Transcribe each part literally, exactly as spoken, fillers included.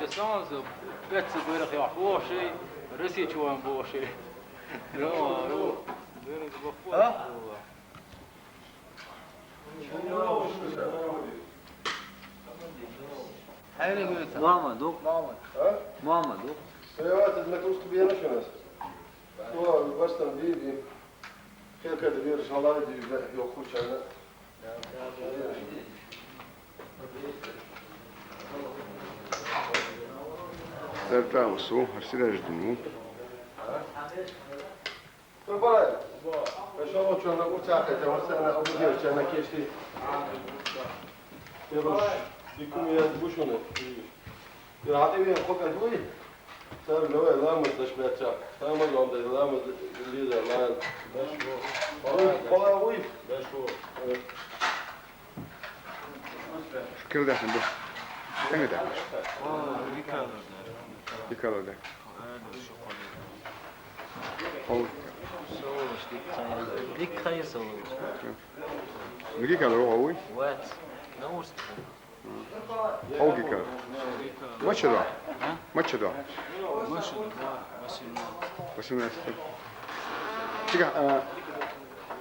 Сан, беццабарах яхь бохший, Россия чу ван бохший. Ро, ро. А? Хьайна гуйта. Мама, дук. Мама. А? Мама, дук. Севат, это мы тут бьём ещё раз. Ну, а вас там били. Как это вирус, Аллах, били, да, ё, хуй, чайна. Дер тӀа вусу, гьар сира ждуну. Турбалай. Эшо чуна уцака, те васана абудер, чана кешти. Те ваш, дикум я бушуна. Я хативи хокадуй. Сар лоя ламаз дашмятча. Тамаз онда ламаз лиза лан. Башо. Ой, кола уй. Башо. Кирдахын бу. Кимге дахын? О, Викаларда. Викаларда. О. Соус, дик хайыр. Дик хайыр соус. Миги калор о уй? Вот. На урс. Олги калор. Мачадо. А? Мачадо. Мачадо, да, восемнадцать. Восемнадцать. Чига, а,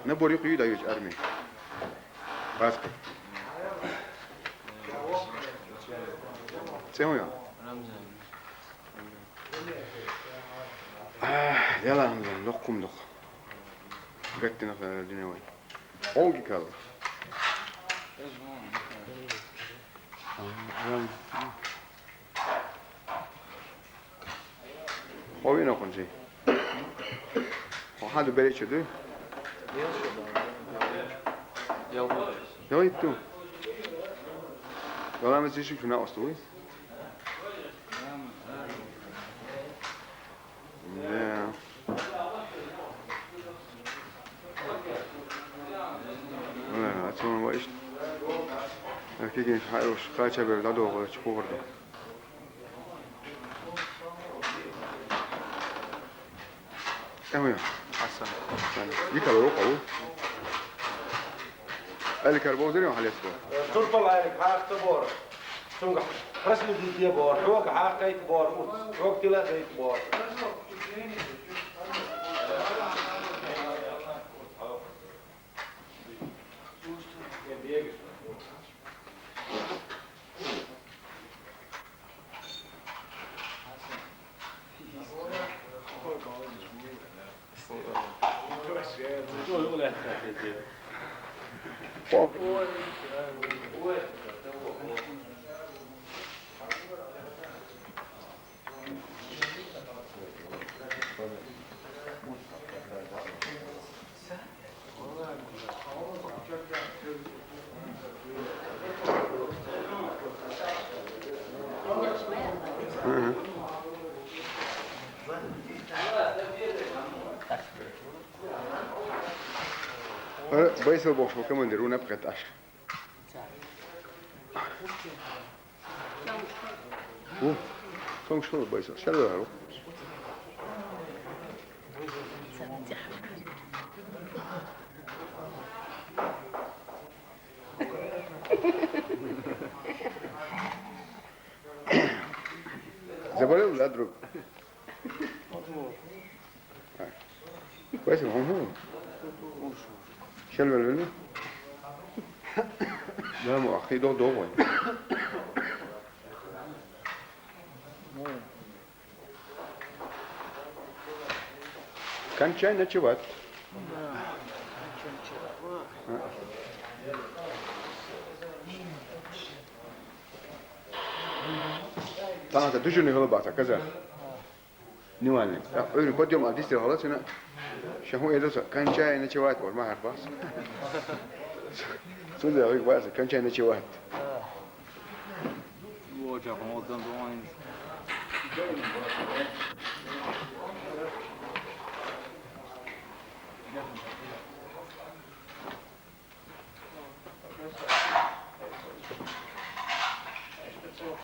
набор юк ю дають армии. Паспорт. Це моя. Рамзан. А, яла Рамзан, локкум лок. Гаттина фара диневой. Олги калор. Ховина кунжи. Хо хаду берече ду. Ялгу. Ялгу итту. Вала ме зиши куна остуй. Да. Вала, ацун ва иш. Эркегин хайруш, кача бер дадо, чукурду. Эмоя. Асан. Асан. Дика лоро калу. Али карбо зери халес бо. Турпал али кахта бор. Сунга. Расми дития бор. Хок хакайт бор. Хок тила дейт бор. Байсал бохшо командир, у напкат аш. О, тонг шо байсал, шалла ро. Заболел, да, друг? Вайса, хм, хм. Шел вел вел. Да, мо, ахи, до, до, вай. Кончай ночевать. Тамата дужуни голубата, каза. Нивани. Так, ой, подъем, а дистер голос, ина. Шаху эдоса, кончай ночевать, вот, махар бас. Сунда, ой, бас, кончай ночевать. Лоча, он там, он.